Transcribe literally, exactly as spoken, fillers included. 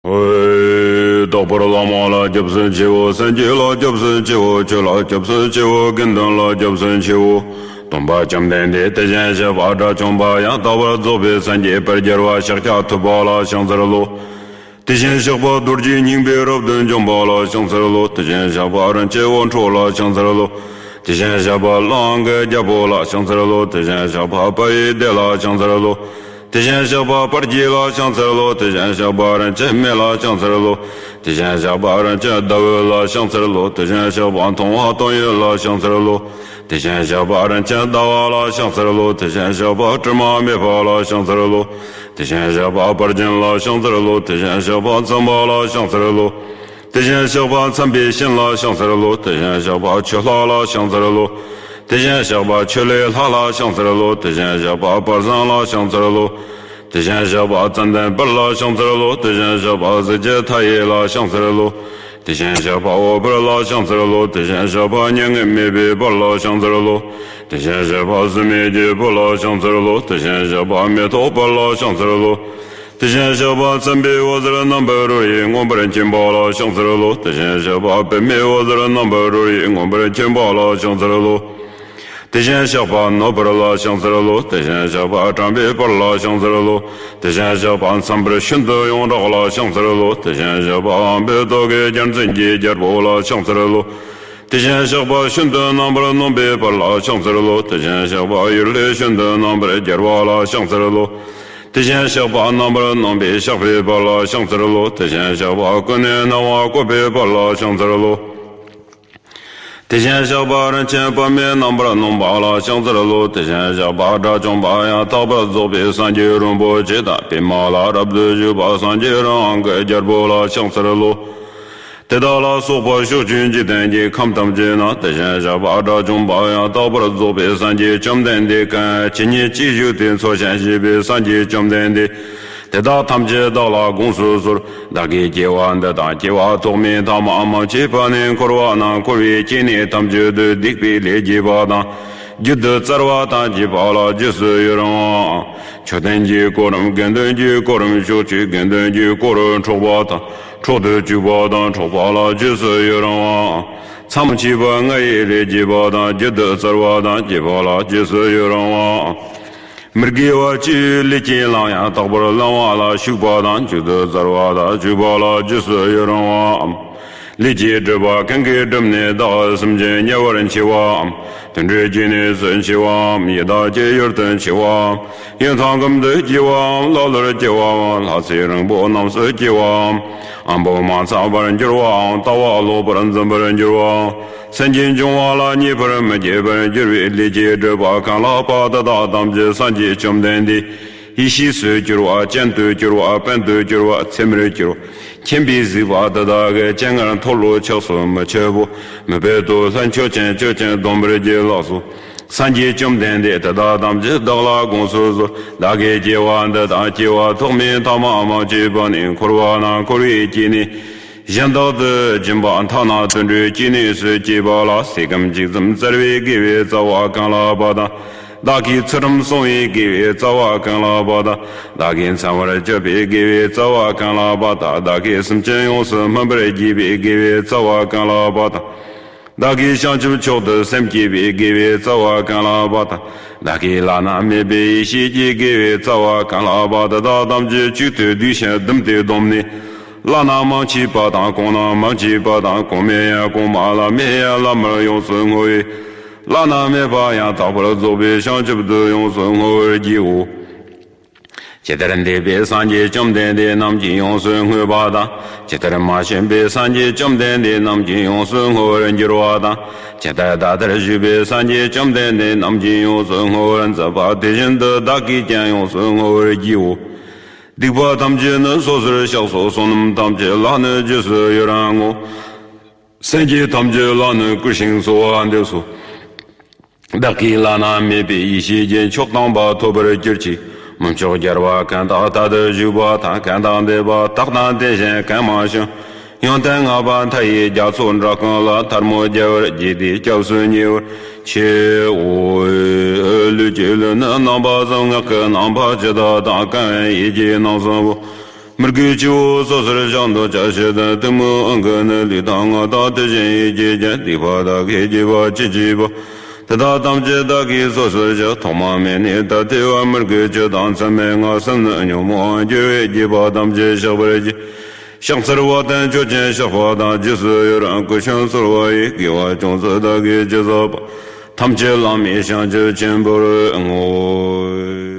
ཨོ། རྟག་པར་བླ་མ་ལ་སྐྱབས་སུ་མཆིའོ། སངས་རྒྱས་ལ་སྐྱབས་སུ་མཆིའོ། ཆོས་ལ་སྐྱབས་སུ་མཆིའོ། དགེ་འདུན་ལ་སྐྱབས་སུ་མཆིའོ། སྟོན་པ་བཅོམ་ལྡན་འདས་དེ་བཞིན་གཤེགས་པ་དགྲ་བཅོམ་པ་ཡང་དག་པར་རྫོགས་པའི་སངས་རྒྱས་དཔལ་རྒྱལ་བ་ཤཱཀྱ་ཐུབ་པ་ལ་ཕྱག་འཚལ་ལོ། དེ་བཞིན་གཤེགས་པ་རྡོ་རྗེ་སྙིང་པོས་རབ་ཏུ་འཇོམས་པ་ལ་ཕྱག་འཚལ་ལོ། དེ་བཞིན་གཤེགས་པ་རིན་ཆེན་དབང་ཕྲུག་ལ་ཕྱག་འཚལ་ལོ། དེ་བཞིན་གཤེགས་པ་གླང་གི་རྒྱལ་པོ་ལ་ཕྱག་འཚལ་ལོ། དེ་བཞིན་གཤེགས་པ་དཔལ་ཡུལ་སྡེ་ལ་ཕྱག་འཚལ་ལོ། དེ་བཞིན་གཤེགས་པ་དཔལ་སྐྱེས་ལ་ཕྱག་འཚལ་ལོ། དེ་བཞིན་གཤེགས་པ་རིན་ཆེན་མེ་ལ་ཕྱག་འཚལ་ལོ། དེ་བཞིན་གཤེགས་པ་རིན་ཆེན་ཟླ་འོད་ལ་ཕྱག་འཚལ་ལོ། དེ་བཞིན་གཤེགས་པ་མཐོང་བ་དོན་ཡོད་ལ་ཕྱག་འཚལ་ལོ། དེ་བཞིན་གཤེགས་པ་རིན་ཆེན་ཟླ་བ་ལ་ཕྱག་འཚལ་ལོ། དེ་བཞིན་གཤེགས་པ་དྲི་མ་མེད་པ་ལ་ཕྱག་འཚལ་ལོ། དེ་བཞིན་གཤེགས་པ་དཔལ་ཅན་ལ་ཕྱག་འཚལ་ལོ། དེ་བཞིན་གཤེགས་པ་མཚན་པ་ལ་ཕྱག་འཚལ་ལོ། དེ་བཞིན་གཤེགས་པ་མཚན་པའི་བྱིན་ལ་ཕྱག་འཚལ་ལོ། དེ་བཞིན་གཤེགས་པ་ཆོས་ལྷ་ལ་ཕྱག་འཚལ་ལོ། དེ་བཞིན་གཤེགས་པ་ཆོས་ལས་ལྷ་ལ་ཕྱག་འཚལ་ལོ། དེ་བཞིན་གཤེགས་པ་དཔལ་བཟང་ལ་ཕྱག་འཚལ་ལོ། དེ་བཞིན་གཤེགས་པ་ཙན་དན་དཔལ་ལ་ཕྱག་འཚལ་ལོ། དེ་བཞིན་གཤེགས་པ་གཟི་བརྗིད་མཐའ་ཡས་ལ་ཕྱག་འཚལ་ལོ། དེ་བཞིན་གཤེགས་པ་འོད་འཕྲོ་ལ་ཕྱག་འཚལ་ལོ། དེ་བཞིན་གཤེགས་པ་མྱ་ངན་མེད་པའི་དཔལ་ལ་ཕྱག་འཚལ་ལོ། དེ་བཞིན་གཤེགས་པ་བཟི་མེད་ཀྱི་བུ་ལ་ཕྱག་འཚལ་ལོ། དེ་བཞིན་གཤེགས་པ་མེ་ཏོག་དཔལ་ལ་ཕྱག་འཚལ་ལོ། དེ་བཞིན་གཤེགས་པ་མཚན་དཔལ་འོད་ཟེར་རྣམ་པར་རོལ་པས་མངོན་པར་མཁྱེན་པ་ལ་ཕྱག་འཚལ་ལོ། དེ་བཞིན་གཤེགས་པ་པདྨའི་འོད་ཟེར་རྣམ་པར་རོལ་པས་མངོན་པར་མཁྱེན་པ་ལ་ཕྱག་འཚལ་ལོ། དེ་བཞིན་གཤེགས་པ་ནོར་བུ་ལ་ཕྱག་འཚལ་ལོ། དེ་བཞིན་གཤེགས་པ་དྲན་པའི་དཔལ་ལ་ཕྱག་འཚལ་ལོ། དེ་བཞིན་གཤེགས་པ་མཚན་དཔལ་ཤིན་ཏུ་ཡོངས་གྲགས་ལ་ཕྱག་འཚལ་ལོ། དེ་བཞིན་གཤེགས་པ་ཨ་མདོའི་ཏོག་གི་རྒྱལ་མཚན་གྱི་རྒྱལ་པོ་ལ་ཕྱག་འཚལ་ལོ། དེ་བཞིན་གཤེགས་པ་ཤིན་ཏུ་རྣམ་པར་གནོན་པའི་དཔལ་ལ་ཕྱག་འཚལ་ལོ། དེ་བཞིན་གཤེགས་པ་ཡུལ་ལས་ཤིན་ཏུ་རྣམ་པར་རྒྱལ་བ་ལ་ཕྱག་འཚལ་ལོ། དེ་བཞིན་གཤེགས་པ་རྣམ་པར་གནོན་པའི་གཤེགས་པའི་དཔལ་ལ་ཕྱག་འཚལ་ལོ། དེ་བཞིན་གཤེགས་པ་ཀུན་ནས་སྣང་བ་བཀོད་པའི་དཔལ་ལ་ཕྱག་འཚལ་ལོ། དེ་བཞིན་གཤེགས་པ་རིན་ཆེན་པདྨའི་རྣམ་པར་གནོན་པ་ལ་ཕྱག་འཚལ་ལོ། དེ་བཞིན་གཤེགས་པ་དགྲ་བཅོམ་པ་ཡང་དག་པར་རྫོགས་པའི་སངས་རྒྱས་རིན་པོ་ཆེ་དང་པདྨ་ལ་རབ་ཏུ་བཞུགས་པ་སངས་རྒྱས་རང་དབང་གི་རྒྱལ་པོ་ལ་ཕྱག་འཚལ་ལོ། དེ་དག་ལ་སོགས་པ་ཕྱོགས་བཅུའི་འཇིག་རྟེན་གྱི་ཁམས་ཐམས་ཅད་ན་དེ་བཞིན་གཤེགས་པ་དགྲ་བཅོམ་པ་ཡང་དག་པར་རྫོགས་པའི་སངས་རྒྱས་བཅོམ་ལྡན་འདས་གང་ཇི་སྙེད་ཅིག་བཞུགས་ཏེ་འཚོ་ཞིང་གཞེས་པའི་སངས་རྒྱས་བཅོམ་ལྡན་འདས། དེ་དག་ཐམས་ཅད་བདག་ལ་དགོངས་སུ་གསོལ། བདག་གིས་སྐྱེ་བ་འདི་དང་སྐྱེ་བ་ཐོག་མའི་མཐའ་མ་མ་མཆིས་པ་ནས་འཁོར་བ་ན་འཁོར་བའི་སྐྱེ་གནས་ཐམས་ཅད་དུ་སྡིག་པའི་ལས་བགྱིས་པ་དང་། རྒྱུན་དུ་བཙལ་བ་དང་བགྱིས་པ་ལ་རྗེས་སུ་ཡི་རང་བའམ། མཆོད་རྟེན་གྱི་དཀོར་རམ། དགེ་འདུན་གྱི་དཀོར་རམ། ཕྱོགས་བཅུའི་དགེ་འདུན་གྱི་དཀོར་འཕྲོག་པ་དང་། འཕྲོག་ཏུ་བཅུག་པ་དང་འཕྲོག་པ་ལ་རྗེས་སུ་ཡི་རང་བའམ། མཚམས་མ་མཆིས་པ་ལྔ་ཡི་ལས་བགྱིས་པ་དང་། རྒྱུན་དུ་བཙལ་བ་དང་བགྱིས་པ་ལ་རྗེས་སུ་ཡི་རང་བའམ། མི་དགེ་བ་བཅུའི་ལས་ཀྱི་ལམ་ཡང་དག་པར་བླང་བ་ལ་ཞུགས་པ་དང་། མཇུག་ཏུ་བཙལ་བ་དང་བཅུག་པ་ལ་རྗེས་སུ་ཡི་རང་བའམ། ལས་ཀྱི་སྒྲིབ་པ་གང་གིས་བསྒྲིབས་ནས་བདག་སེམས་ཅན་དམྱལ་བར་མཆི་བའམ། དུད་འགྲོའི་སྐྱེ་གནས་སུ་མཆི་བའམ། ཡི་དྭགས་ཀྱི་ཡུལ་དུ་མཆི་བའམ། ཡུལ་མཐའ་འཁོབ་ཏུ་སྐྱེ་བའམ། ཀླ་ཀློར་སྐྱེ་བའམ། ལྷ་ཚེ་རིང་པོ་རྣམས་སུ་སྐྱེ་བའམ། ཨ་འབོ་མ་ཚང་བར་འགྱུར་བའམ། ལྟ་བ་ལོག་པར་འཛིན་པར་འགྱུར་བའམ། སེམས་ཅན་འབྱུང་བ་ལ་མཉེས་པར་མི་བྱེད་པར་འགྱུར་བའི་ལས་ཀྱི་སྒྲིབ་པ་གང་ལགས་པ་དེ་དག་ཐམས་ཅད་སངས་རྒྱས་བཅོམ་ལྡན་འདས་ཡེ་ཤེས་སུ་གྱུར་པ། སྤྱན་དུ་གྱུར་པ། དཔལ་དུ་གྱུར་པ། ཚད་མར་གྱུར་པ། མཁྱེན་པས་གཟིགས་པ་དེ་དག་གི་སྤྱན་སྔར་མཐོལ་ལོ་འཆགས་སུ་མི་ཆུད་པོ། མི་ཕོད་དོ་ལྷན་ཆོས་ཅན། ཆོས་ཅན་སྡོམ་པར་བགྱིད་ལགས་སོ། སངས་རྒྱས་བཅོམ་ལྡན་འདས་དེ་དག་ཐམས་ཅད་བདག་ལ་དགོངས་སུ་གསོལ། བདག་གིས་སྐྱེ་བ་འདི་དང་སྐྱེ་བ་ཐོག་མའི་མཐའ་མ་མ་མཆིས་པ་ནས་འཁོར་བ་ན་འཁོར་བའི་སྐྱེ་གནས་གཞན་དག་ཏུ་སྦྱིན་པ་མཐའ་ན་དུད་འགྲོའི་སྐྱེ་གནས་སུ་སྐྱེས་པ་ལ་ཟས་སྐོམ་ཅིག་ཙམ་བསྩལ་བའི་དགེ་བའི་རྩ་བ་གང་ལགས་པ་དང་། བདག་གིས་ཚུལ་ཁྲིམས་བསྲུང་བའི་དགེ་བའི་རྩ་བ་གང་ལགས་པ་དང་། བདག་གིས་མཚན་བར་སྤྱད་པའི་དགེ་བའི་རྩ་བ་གང་ལགས་པ་དང་། བདག་གིས་སེམས་ཅན་ཡོངས་སུ་སྨིན་པར་བགྱིས་པའི་དགེ་བའི་རྩ་བ་གང་ལགས་པ་དང་། བདག་གིས་བྱང་ཆུབ་མཆོག་ཏུ་སེམས་བསྐྱེད་པའི་དགེ་བའི་རྩ་བ་གང་ལགས་པ་དང་། བདག་གིས་བླ་ན་མེད་པའི་ཡེ་ཤེས་ཀྱི་དགེ་བའི་རྩ་བ་གང་ལགས་པ་དེ་དག་ཐམས་ཅད་གཅིག་ཏུ་བསྡུས་ཤིང་བཟླུམས་ཏེ་བསྡོམས་ནས། བླ་ན་མ་མཆིས་པ་དང་། གོང་ན་མ་མཆིས་པ་དང་། གོང་མའི་ཡང་གོང་མ། བླ་མའི་ཡང་བླ་མར་ཡོངས་སུ་བསྔོ་བས། བླ་ན་མེད་པ་ཡང་དག་པར་རྫོགས་པའི་བྱང་ཆུབ་ཏུ་ཡོངས་སུ་བསྔོ་བར་བགྱིའོ། ཇི་ལྟར་འདས་པའི་སངས་རྒྱས་བཅོམ་ལྡན་འདས་རྣམས་ཀྱིས་ཡོངས་སུ་བསྔོས་པ་དང་། ཇི་ལྟར་མ་བྱོན་པའི་སངས་རྒྱས་བཅོམ་ལྡན་འདས་རྣམས་ཀྱིས་ཡོངས་སུ་བསྔོ་བར་འགྱུར་བ་དང་། ཇི་ལྟར་ད་ལྟར་བཞུགས་པའི་སངས་རྒྱས་བཅོམ་ལྡན་འདས་རྣམས་ཀྱིས་ཡོངས་སུ་བསྔོ་བར་མཛད་པ་དེ་བཞིན་དུ་བདག་གིས་ཀྱང་ཡོངས་སུ་བསྔོ་བར་བགྱིའོ། སྡིག་པ་ཐམས་ཅད་ནི་སོ་སོར་བཤགས་སོ། བསོད་ནམས་ཐམས་ཅད་ལ་ནི་རྗེས་སུ་ཡི་རང་ངོ་། སེམས་ཅན་ཐམས་ཅད་ལ་ནི་བཀུར་ཞིང་གསོལ་བ་འདེབས་སོ། བདག་གིས་བླ་ན་མེད་པའི་ཡེ་ཤེས་ཀྱི་མཆོག་དམ་པ་ཐོབ་པར་གྱུར་ཅིག། མི་མཆོག་རྒྱལ་བ་གང་དག་དག་ཏུ་བཞུགས་པ་དང་། གང་དག་འདས་པ་དག་དང་དེ་བཞིན་གང་མ་བྱོན། ཡོན་ཏན་བསྔགས་པ་མཐའ་ཡས་རྒྱ་མཚོ་འདྲ་ཀུན་ལ། ཐལ་མོ་སྦྱར་བར་བགྱིས་ཏེ་སྐྱབས་སུ་ཉེ་བར་མཆིའོ། ལུས་ཀྱི་ལུས་ནི་རྣམ་པ་གསུམ། ངག་གི་རྣམ་པ་ཇི་ལྟ་དང་། རྐང་པའི་ཡིད་ཀྱི་རྣམ་གསུམ་པོ། མི་དགེ་བཅུ་པོ་སོ་སོར་བཞག་འདོད་ཆགས་ཞེ་སྡང་གཏི་མུག་ཨང་ཀི་ནི་ལུས་དང་ངག་དང་དེ་བཞིན་ཡིད་ཀྱིས་ཀྱང་སྡིག་པ་དག་གིས་བགྱིས་པ་ཅི་མཆིས་པ། དེ་དག་ཐམས་ཅད་བདག་གིས་སོ་སོར་བཤགས། ཐོག་མ་མེད་ནས་ད་ལྟའི་བར་མི་དགེ་བཅུ་དང་མཚམས་མེད་ལྔ་གསུམ་ནི་ཉོན་མོངས་འགྱུར་བས་བསྐྱེད་པ་ཐམས་ཅད་བཤགས་པར་བགྱི། ཕྱག་འཚལ་བ་དང་མཆོད་ཅིང་བཤགས་པ་དང་རྗེས་སུ་ཡི་རང་ཀུ་ཤ་འཚོལ་བ་ཡིས་དགེ་བ་ཅུང་ཟད་བདག་གིས་ཅི་བསགས་པ། ཐམས་ཅད་བླ་མེད་བྱང་ཆུབ་ཆེན་པོར་བསྔོ།